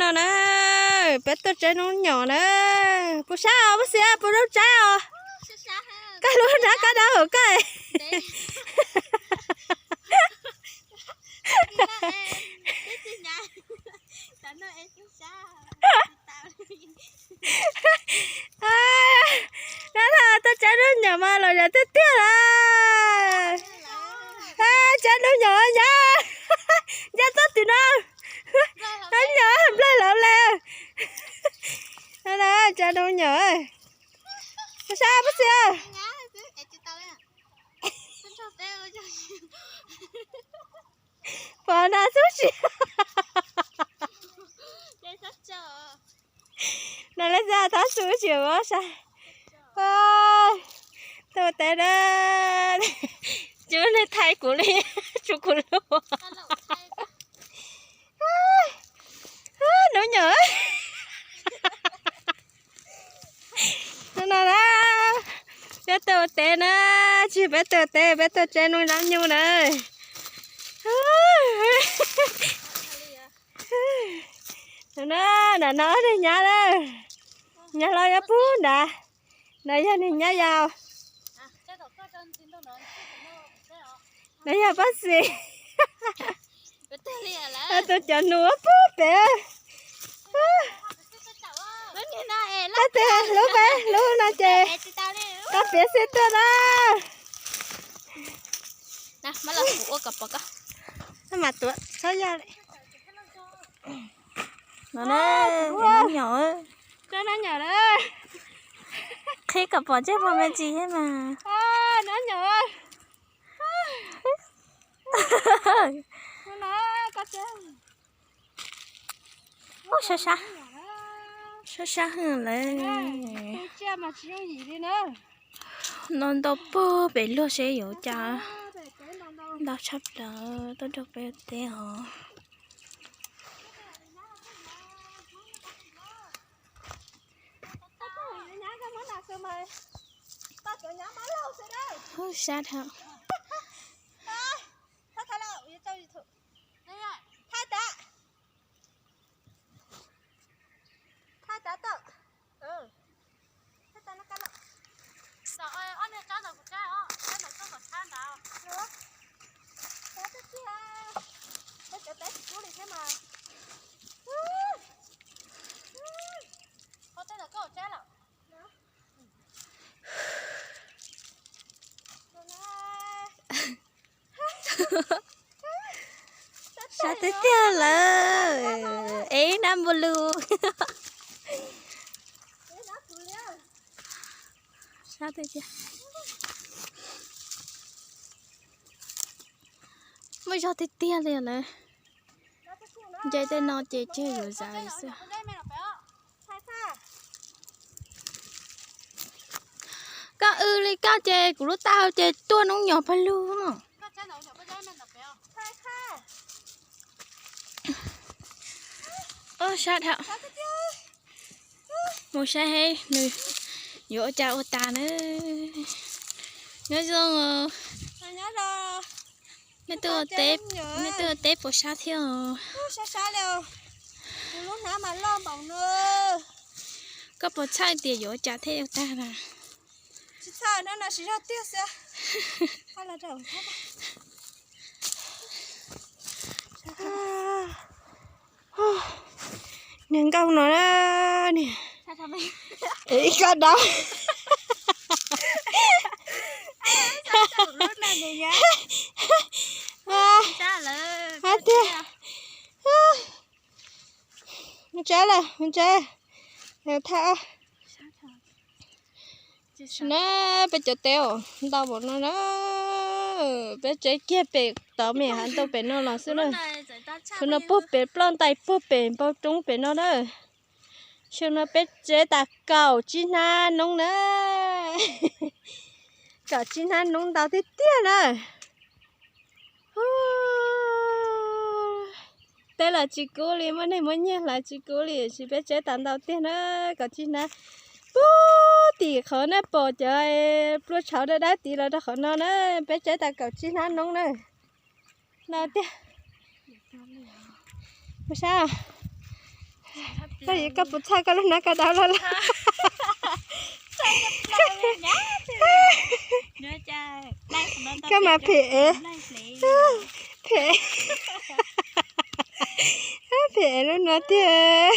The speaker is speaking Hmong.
No na, peb tuaj tsaib noob nyom na. Puas sab os, puas xis, puas zoo tsaib os? Koj lub hnab koj dab hauv koj. Dab laug tuaj tsaib noob nyom mas los zom tiag tiag lawm. Tsaib noob nyom nyab, ncaj txoj tim no. Noob nyom nplawg lawv le. Tsaib noob nyom. Sab pab xi. Pom no xub si. No lawv xav thab xu tsis ua sa. Tuaj ua teb na. Cub nej thaij kuv li, tsuav kuv lub. Noob nyom. No na, peb tuaj ua teb na, tsis peb tuaj ua teb, peb tuaj tsaib noob nyom na. No na, nram no ob tug nyab na, nyab hlob nyob pub nrad, no yog niag nyab yau. No yog pab xis. Tus cov nus pub pem. Tab sis lub peb lub no ces koj piav xwb tuaj na. Mas tuav txhob yog li. No na, noob nyom. Qhib kom pom ntsej muag me ntsis thiab mas. Sab sab, sab sab heev lawm. No ntau puag pem luag seb yuav cas. Ntau tshaj plaws tuaj nrog peb teb os. Sab dhau. Sab tiag tiag lawm, es nab npua lus. Sab tiag tiag. Muaj zog tiag tiag li lawm. Nce tej no ces tseg yuav zam xwb. Koj w li koj ces kuv lub taub hau ces tuaj noob nyom pawg lug no. Sab dhau. Mus saib seb nws yuav ua cas ua tas na. Nyob zoo. Nej tuaj ua teb puas sab thiab os? Koj puas txhawj tias yuav ua cas thiaj ua tag na? Niag nkauj no na, niag ib kab dab. Tiag. Mus tsaib lawm, mus tsaib. Thaj na, peb cov teb os, ntau npaum no na. Peb tsaib kiag pem tod me hav ntoo pem no los xwb na. Khwv no puag pem ploj ntais puag pem npau roob pem no na. Xyoo no peb tsaib tas kaum tsib hnab noob na. Kaum tsib hnab noob ntau tiag tiag na. Teb los tsis kub li, muaj neeg muaj nyiaj hlais tsis kub li, tiam sis peb tsaib tas ntau tiag na. Kaum tsib hnab puag tim qhov nej pom cov pluaj tshauv dawb dawb tid los rau qhov no na, peb tsaib tas kaum tsib hnab noob na. Ntau tiag. Mus saib. Koj puas txhawj koj lub hnab koj daus loj loj? Koj mas phem es, phem, phem es lub no tiag.